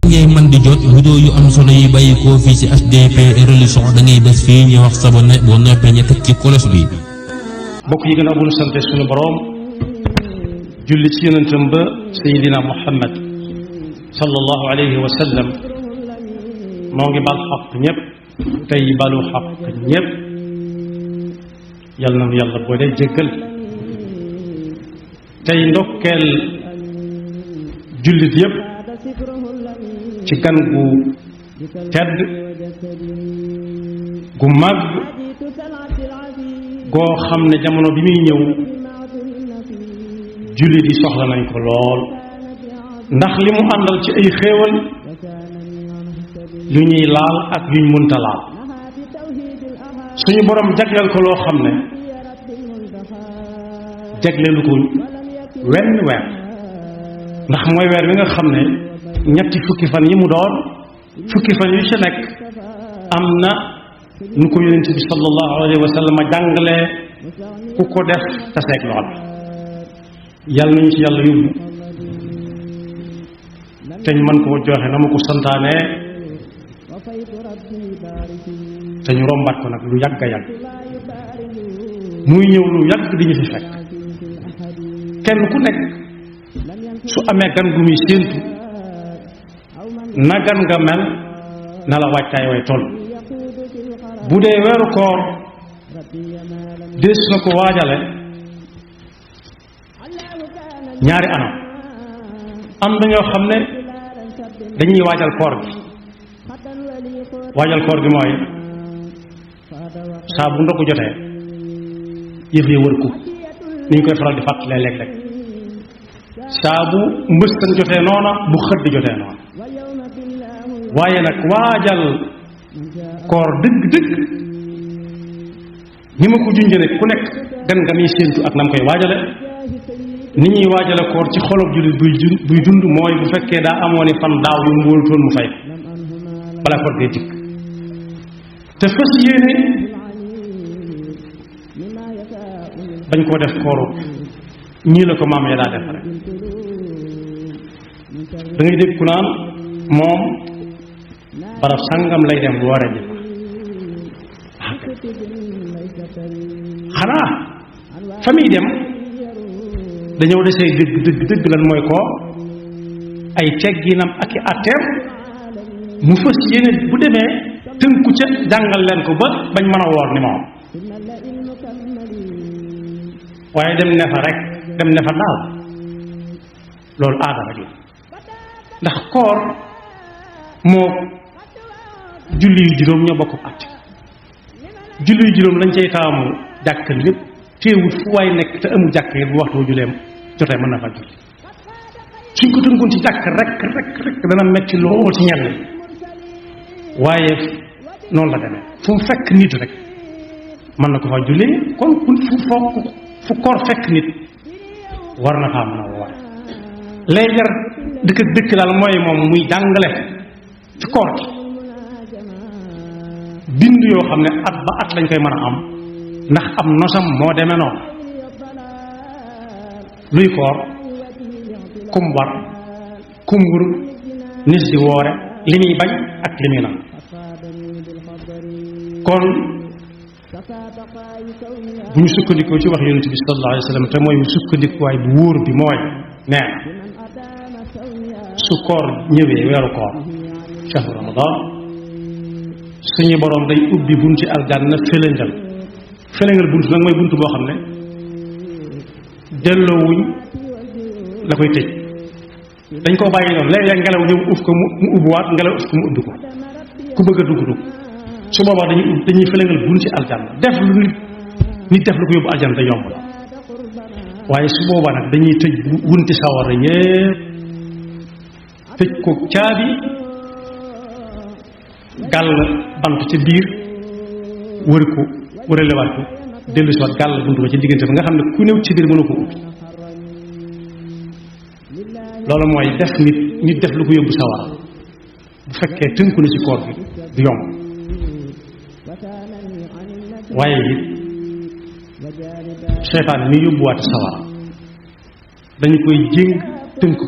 ngay man di jot vidéo yu am solo yi bàyyi ko fii ci HDP religion da ngay bés fii ñu wax sabone boo noppee ñu teg ci kolos bi. bokk yi gën a bu ñu sante suñu boroom julli ci yonentam ba Seydina Muhammad sallallahu alayhi wa sallam moo ngi bal xaq ñëpp tey balu xaq ñëpp yal na nu yàlla boole jéggal tey ndokkeel jullit yëpp ci gan gu tedd gu mag goo xam ne jamono bi muy ñëw jullit yi soxla nañ ko lool ndax li mu àndal ci ay xéewal yu ñuy laal ak yuñ munta laal suñu borom jagleel ko loo xam ne jagleelu ko wenn weer ndax mooy weer wi nga xam ne ñetti fukki fan yi mu doon fukki fan yu ci nekk am na nu ko yonent bi sallallahu alayhi wa sallam jàngale ku ko def taseeg lool yàlla nañu ci yàlla yóbbu te ñu mën koo joxe na ma ko santaane te ñu rombaat ko nag lu yàgg a yàgg muy ñëw lu yàgg di ñu fi fekk kenn ku nekk su amee gan gu muy séentu na gan nga mel na la wàccaay way toll bu dee weeru koor des na ko waajale ñaari anam am na ñoo xam ne dañuy waajal koor gi waajal koor gi mooy saa bu ndogu jotee yëf yi wër ko ni ñu koy faral di fàttalee léeg-léeg saa bu mbëstan jotee noona bu xëdd jotee noona waaye nag waajal koor dëgg-dëgg ni ma ko junjee ku nekk gan nga muy séentu ak na mu koy waajale ni ñuy waajale koor ci xolob jullit buy dund mooy bu fekkee daa amoon i fan daaw yu mu wóorutoon mu fay balaa koor gee dikk te fas yéene bañ koo def kooru ñii la ko maam ya daa def rek da ngay dégg ku naan moom barab sangam lay dem bu waree ji xanaa fa muy dem dañoo desee dëgg lan mooy ko ay tegginam ak i atteem mu fas yéene bu demee tënku ca jàngal leen ko ba bañ mën a woor ni moom waaye dem ne fa rek dem ne fa daal loolu aada rek la ndax koor moo julli yu juróom ñoo bokk at julli yu juróom lañ cay taamu jàkk lépp teewut fu waay nekk te amul jàkk yi bu waxtu julleem jotee mën na fa julli suñ ko tënkoon ci jàkk rek dana metti lool ci ñenn waaye noonu la demee fu mu fekk nit rek mën na ko fa julli kon fu koor fekk nit war na faa mën a woor lay jar dëkk daal mooy moom muy jàngale ci koor gi bind yoo xam ne at ba at lañ koy mën a am ndax am nosam moo demee noonu luy koor kum war kum wur nis di woore li muy bañ ak li muy naan kon bu ñu sukkandikoo ci wax yonent bi sallallahu alayhi wa sallam te mooy sukkandikuwaay bu wóor bi mooy nee su koor ñëwee weeru koor shahru ramadan suñu boroom day ubbi bunti aljanna felengal bunt nag mooy bunt boo xam ne delloowuñ la koy tëj dañ koo bàyyi noonu léeg-léeg ngelaw ñëw uf ko mu ubbiwaat ngelaw uf ko mu ubbi ko ku bëgg a dugg su boobaa dañuy felengal bunti aljanna def lu nit def lu ko yóbbu aljanna da yomb la waaye su boobaa nag dañuy tëj wunti sawara yépp tëj ko caabi gàll bant ca biir wëri ko wëralewaat ko dellu si waat gàll buntu ba ci diggante ba nga xam ne ku néew ci biir mënu ko ubbi loolu mooy def nit def lu ko yóbbu sawara bu fekkee tënku na ci koor bi du yomb waaye it seytaan mi yóbbuwaate sawara dañu koy jéng tënk ko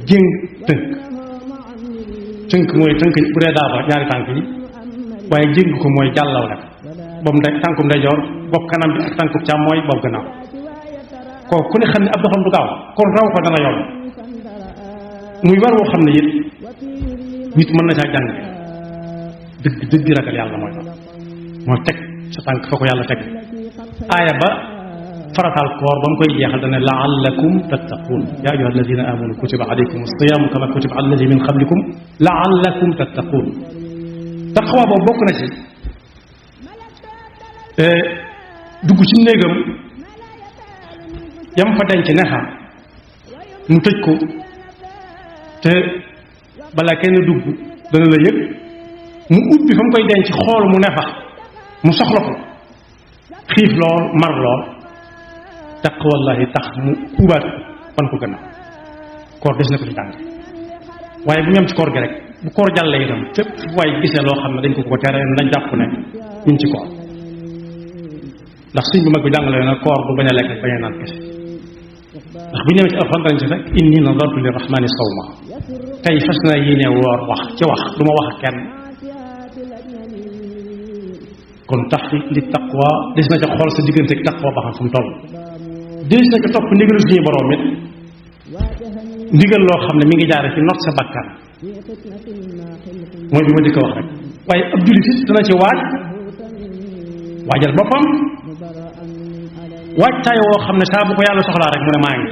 jéng tënk tënk mooy tënk bu dee daaba ñaari tànk yi waaye jéng ko mooy jàllaw la boobu ndey tànkum ndeyjoor bopp kanam bi ak tànkum càmmooñ bopp gannaaw kooku ku ne xam ne ab doxam du gaaw kon raw ko dana yomb muy war woo xam ne it nit mën na caa jàng dëgg dëgg ragal yàlla mooy teg sa tànk fa ko yàlla teg aaya ba farataal koor ba mu koy jeexal dana laallakum tattaquun yaa ayyuha alladina amanu kutiba alaykum as-siyaamu kama kutiba ala alladina min qablikum laallakum tattaquun taqwa boobu bokk na ci dugg ci néegam yam fa denc nexa mu tëj ko te bala kenn dugg dana la yëg mu ubbi fa mu koy denc xool mu nefa mu soxla ko xiif lool mar lool taqwallahi tax mu ubaat fan ko gannaaw koor des na ko ci jàng waaye bu ñu am ci koor gi rek bu koor jàllee itam fépp waaye gisee loo xam ne dañ ko tere nañ jàpp ne ñu ci koor ndax suñ bu mag bi jàngale na koor du bañ a lekk bañ a naan kese ndax bu ñu demee ci alxuraan dañ ci fekk inni nadartu lirrahmani sawma tey fas naa yéene woor wax ci wax du ma wax ak kenn kon tax li taqwa des na ca xool sa diggante ak taqwa ba xam fu mu toll des na ca topp ndigal suñu borom it ndigal loo xam ne mi ngi jaare ci not sa bakkan mooy bi ma jëkk a wax rek waaye ab jullit it dana ci waajal boppam waajtaay woo xam ne saa bu ko yàlla soxlaa rek mu ne maa ngi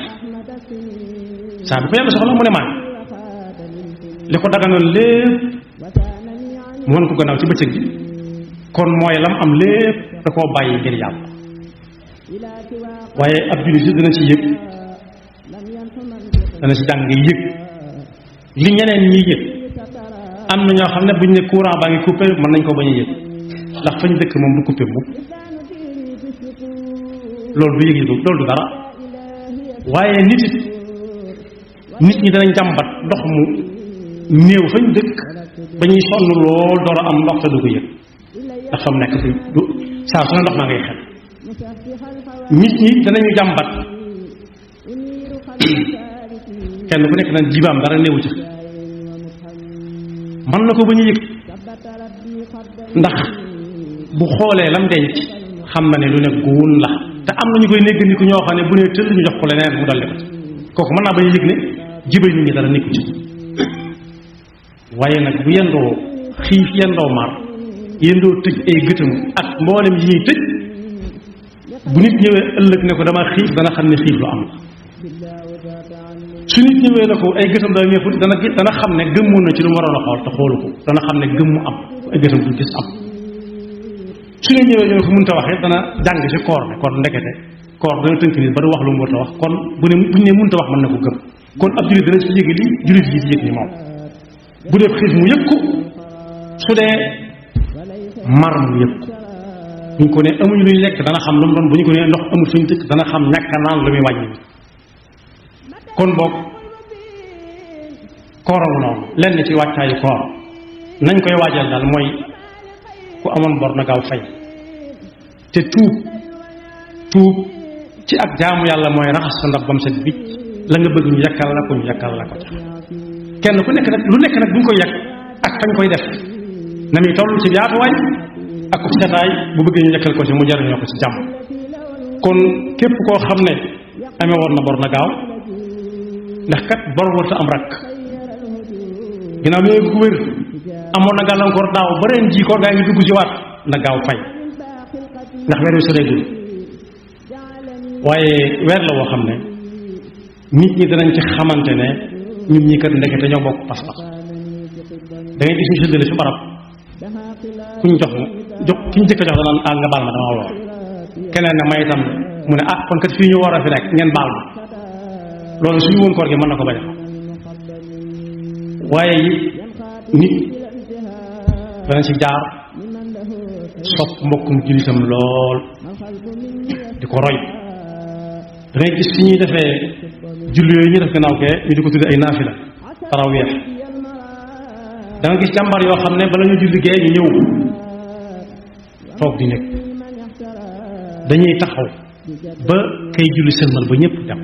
saa bu ko yàlla soxlaa mu ne maa ngi li ko daganoon lépp mu wan ko gannaaw ci bëccëg bi kon mooy lam am lépp da koo bàyyi ngir yàlla waaye ab jullit yi dana ci yëg dana ci jàng yëg li ñeneen ñi yëg am na ñoo xam ne buñ ne courant baa ngi coupé mën nañ ko bañ a yëg ndax fañ dëkk moom du coupé mukk loolu du yëg loolu du dara waaye nit ñi danañ jàmbat ndox mu néew fañ dëkk ba ñuy sonn lool door a am ndox te du ko yëg ndax fa mu nekk du saa su ne ndox maa ngay xel nit ñi danañu jàmbat kenn ku nekk naan jibaam dara néewu ci mën na ko ba ñu yëg ndax bu xoolee lam denc xam na ne lu ne guun la te am na ñu koy négg ni ku ñoo xam ne bu ne tëll ñu jox ko leneen mu dolli ko ci kooku mën naa ba ñu yëg ne jibay nit ñi dara nekku ci waaye nag bu yendoo xiif yendoo mar yendoo tëj ay gëtam ak mboolem yi ñuy tëj bu nit ñëwee ëllëg ne ko dama xiif dana xam ne xiif lu am la su nit ñëwee ne ko ay gëtam dana neexut dana xam ne gëmmoon na ci lu mu waroon a xool te xoolu ko dana xam ne gëmmu am ay gëtam du gis am su ne ñëwee ñoo ko mënta waxee dana jàng ci koor ne kon ndekete koor dana tënk nit ba du wax lu mu war a wax kon buñ ne mënta wax mën na ko gëm kon ab jullit dana ci yëg li jullit yi di yëg ni moom bu dee xiif mu yëg ko su dee mar mu yëg ko bu ñu ko ne amuñu luy lekk dana xam lu mu doon bu ñu ko ne ndox amul suñu dëkk dana xam ñàkk naan lu muy wàññi kon boog kooramu noonu lenn ci wàccaayu koor nañ koy waajal daal mooy ku amoon bor na gaaw fay te tuub ci ak jaamu yàlla mooy raxas sa ndab bam set bicc la nga bëgg ñu yàkkal la ko ñu yàkkal la ko ca kenn ku nekk nag lu nekk nag bu ñu koy yàq ak fañ koy def na muy toll ci yaatuwaay ak ko setaay bu bëggee ñu yàkkal ko ci mu jariñoo ko ci jàmm kon képp koo xam ne amee woon na bor na gaaw ndax kat bor warta am rakk ginnaaw ñooy ko wér amoon na gàllankoor daaw ba ren ji koor gaa ngi dugg ci waat na gaaw fay ndax weer wi soreegul waaye weer la woo xam ne nit ñi danañ ci xamante ne ñun ñi kat ndekete ñoo bokk pas-pas da ngay gis ñu séddale ci barab kuñ jox kiñ jëkk a jox danaan nga baal ma dama woor keneen ne may itam mu ne kon kat fii ñu war a fi nekk ngeen baal ma loolu suñu woon koor gi mën na ko bañ a waaye nit dana ci jaar sopp mbokkum jullitam lool di ko roy da ngay gis fi ñuy defee julli yooyu ñu def gannaaw kee ñu di ko tudde ay naafila taraweex da nga gis jàmbar yoo xam ne bala ñu julli gee ñu ñëw toog di nekk dañuy taxaw ba kay julli sëlmal ba ñëpp dem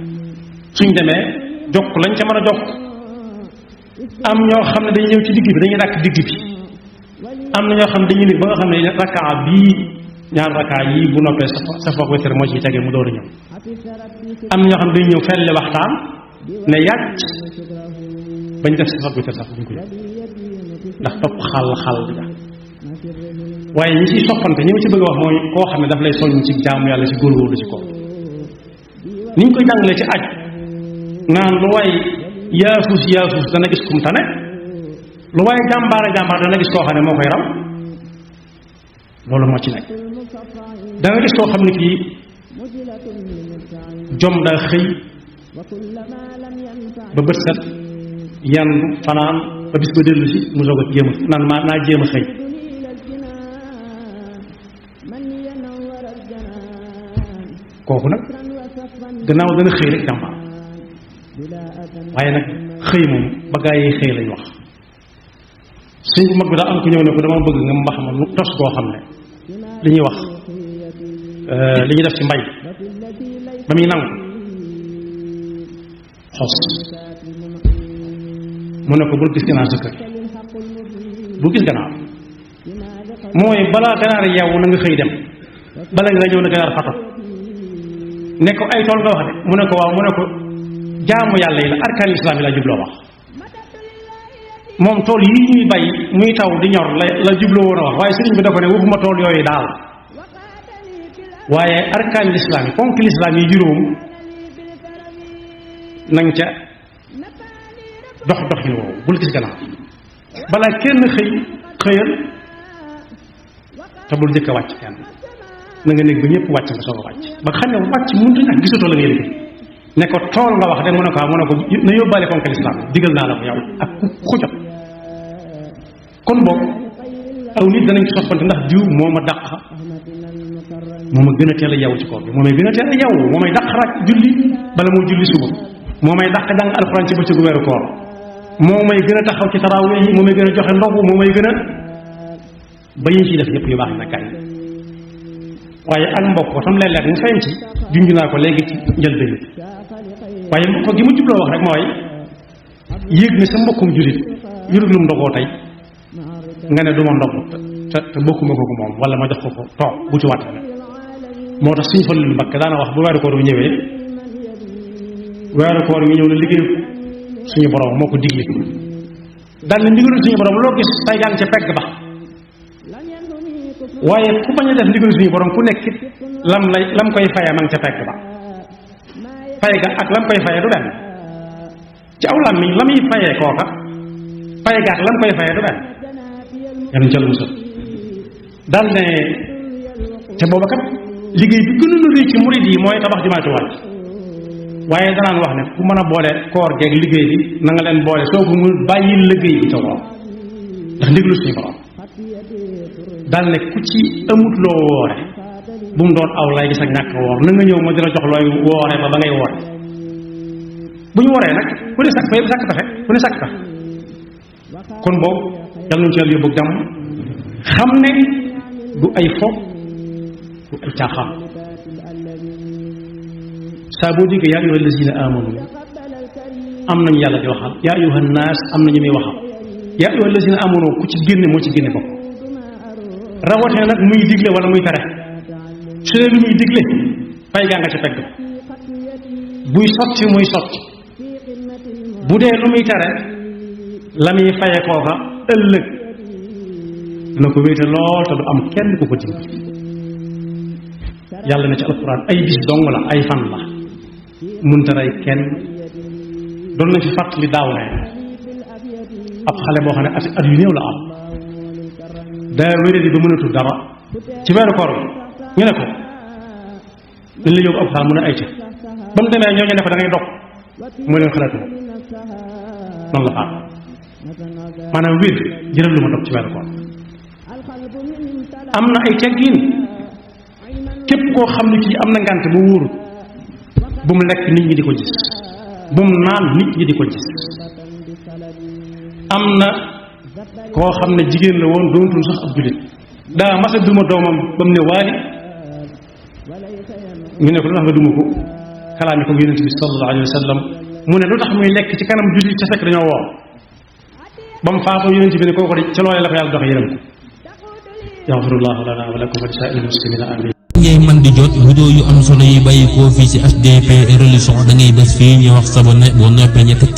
suñ demee jokk lañ ca mën a jokk am ñoo xam ne dañuy ñëw ci digg bi dañuy dàkk digg bi am na ñoo xam ne dañuy nekk ba nga xam ne rakkaa bii ñaar rakkaa yii bu noppee sa foog wétar moo ci tege mu door a ñëw am na ñoo xam ne dañuy ñëw felli waxtaan ne yàcc bañ def sa foog wétar sax duñ ko yëg ndax topp xal bi la waaye ñi ciy soppante ñi ma ci bëgg a wax mooy koo xam ne daf lay soññ ci jaamu yàlla ci góorgóorlu ci ko niñ koy jàngalee ci aj naan lu waay yaafus dana gis kum tane lu waaye jàmbaare dana gis koo xam ne moo koy raw loolu moo ci nekk da nga gis koo xam ne kii jom daa xëy ba bët set yandu fanaan ba bis ba dellu si mu soog a jéem a naan naa jéem a xëy kooku nag gannaaw dana xëy rek jàmbaar waaye nag xëy moom ba gaa yi xëy lañ wax suñ bu mag bi daa am ku ñëw ne ko dama bëgg nga mbax ma nu tos koo xam ne li ñuy wax li ñuy def ci mbay ba muy nangu xos mu ne ko bul gis ganaar sa kër bu gis ganaar mooy balaa ganaar yeewu na nga xëy dem bala nga ñëw na ganaar fato ne ko ay tool nga wax de mu ne ko waaw mu ne ko jaamu yàlla yi la arkaan islam yi la jubloo wax moom tool yi ñuy bay muy taw di ñor la jubloo woon a wax waaye sëriñ bi da ko ne waxuma tool yooyu daal waaye arkaan islam yi ponk islam yi juróom nañ ca doxin woowu bul gis gannaaw balaa kenn xëyal te bul jëkk a wàcc kenn na nga nekk ba ñëpp wàcc nga soog a wàcc ba xam ne wàcc mënut a ñàkk gisatoo la ngay liggéey ne ko tool nga wax de mu ne ko na yóbbaale ponk lislaam digal naa la ko yow ak ku jot kon boog aw nit danañ ci soppante ndax diw moo ma dàq moo ma gën a teel a yeewu ci koor bi moo may gën a teel a yeewu moo may dàq raj julli bala moo julli suba moo may dàq jàng alxuraan ci bëccëgu weeru koor moo may gën a taxaw ci tarawih yi moo may gën a joxe ndogu moo may gën a ba yi ciy def yëpp yu baax na kañ waaye ak mbokk tam léeg-léeg mu feeñ ci junj naa ko léegi ci njëlbéen waaye mbokk gi mu jubloo wax rek mooy yéeg ne sa mbokkum jullit yurug lu mu ndogoo tey nga ne du ma ndog te bokkuma ko moom wala ma jox ko toog bu ci wàtt moo tax suñu Fallu Mbakke daana wax bu weeru koor wi ñëwee weeru koor wi ñëw na liggéey suñu borom moo ko digle daal ne ndigalu suñu borom loo gis tay yaa ngi ca pegg ba waaye ku bañ a def ndigalu suñu borom ku nekk lam koy faye ma ngi ca pegg ba fay ga ak lam koy faye du benn ci aw làmmiñ la muy fayee kooka fay ga ak lam koy faye du benn yanuñ ca lu musal daal ne te booba kat liggéey bi gënoon a rëy ci murid yi mooy tabax jumaa Tuubaa waaye danaan wax ne ku mën a boole koor geeg liggéey bi na nga leen boole soo ko mu bàyyil liggéey bi ca woor ndax ndigalu suñu borom daal ne ku ci amut loo woore bu mu doon aw lay gis ak ñàkk woor na nga ñëw ma dina jox looy woore ba ngay woore bu ñu woree nag ku ne sàkk pexe ku ne sàkk pexe kon boobu yal nañu ci yàlla yóbbu jàmm xam ne du ay fo du ay caaxaan saa boo déggee yaa ayyuha allazina amanu am nañu yàlla di waxal yaa ayyuha naas am na ñu muy waxal yaa ayyuha allazina amanu ku ci génne moo ci génne bopp rawatina nag muy digle wala muy tere su dee lu muy digle fay gaa nga ca pegg buy sotti muy sotti bu dee lu muy tere la muy faye kooka ëllëg dina ko wéete lool te du am kenn ku ko dimbali yàlla na ci alquran ay bis dong la ay fan la munta rey kenn doon nañ fi fàttali daaw ne ab xale boo xam ne at yu néew la am daa wéradi ba mënatul dara ci weeru koor bi ñu ne ko dañ la yóbbu ab xaal mu ne ay ca ba mu demee ñooñu ne ko da ngay dog mu leen xalaatu noonu la faat maanaam wér jëral lu ma dog ci weeru koor am na ay teggin képp koo xam ne kii am na ngànt bu wóorul bu mu lekk nit ñi di ko gis bu mu naan nit ñi di ko gis am na koo xam ne jigéen la woon doonatul sax ab jullit daa masa duma doomam ba mu ne waali ñu ne ko lu tax nga duma ko kalaame ko yonent bi sallallahu alayhi wa sallam mu ne lu tax muy lekk ci kanam jullit ca fekk dañoo woor ba mu faatoo yonent bi ne kooku de ca loolee la ko yàlla dox yërëm ko yaxfirullahu lana wa lakum wa li saa'iril muslimina amin. ngay man di jot vidéo yu am solo yi bàyyi koo fii ci HDP religion da ngay bés fii ñu wax sabonné boo noppee ñu teg ci